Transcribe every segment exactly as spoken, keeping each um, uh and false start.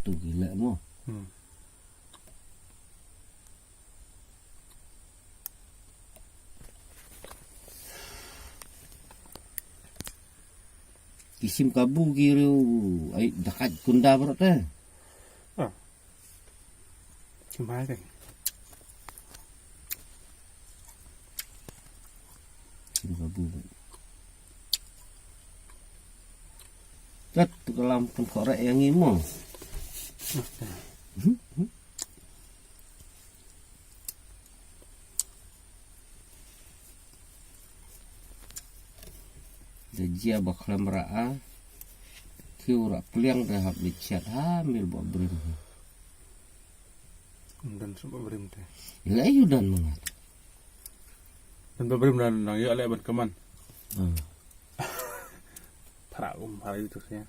Gila mo. Hmm. Ki sim kabu ki riew, ai, dakat kunda baroh te. Ah. Sim hai te. Sim kabu. Kat tu kalam pun korek yang imo. Hmm, hmm. Da jia ba khlem ra a, ki u ra pliang da hap bit chat ha mil ba brim. Ym don shuh ba brim te. Ila yu don mangat. Don ba brim dan nang yu ale ban keman. Hmm. Para um para itu sih.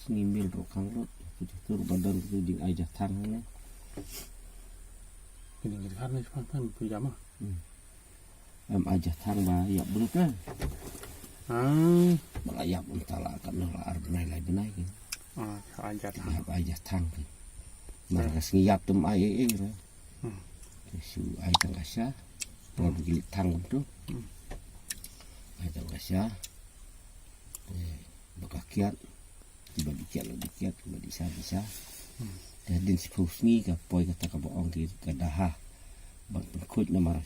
Sngi mil ruh khang lut, tu tu badan tu ding ai jathang ne. Kini kini kan ni sepang kan pijama. Hmm. Em ai jathang ba ïap blut ne. Ah. Ba la ïap um tala kan la ar bnai lai bnai kan. Ah, ai jathang. Ïap ai jathang kan. Mar ka sngi ïap tum ai ai ai ra. Hmm. Te shu ai tang ka sha. Por ba ki leit thang kumtu. Hmm. Ai tang ka sha. Te ba ka kiad. Ba dih kiad la dih kiad, ba dih sha dih sha. Hmm. Te hadien shiphew sngi ka poi kata kaba ong ki ka daha. Ban pynkhuid namar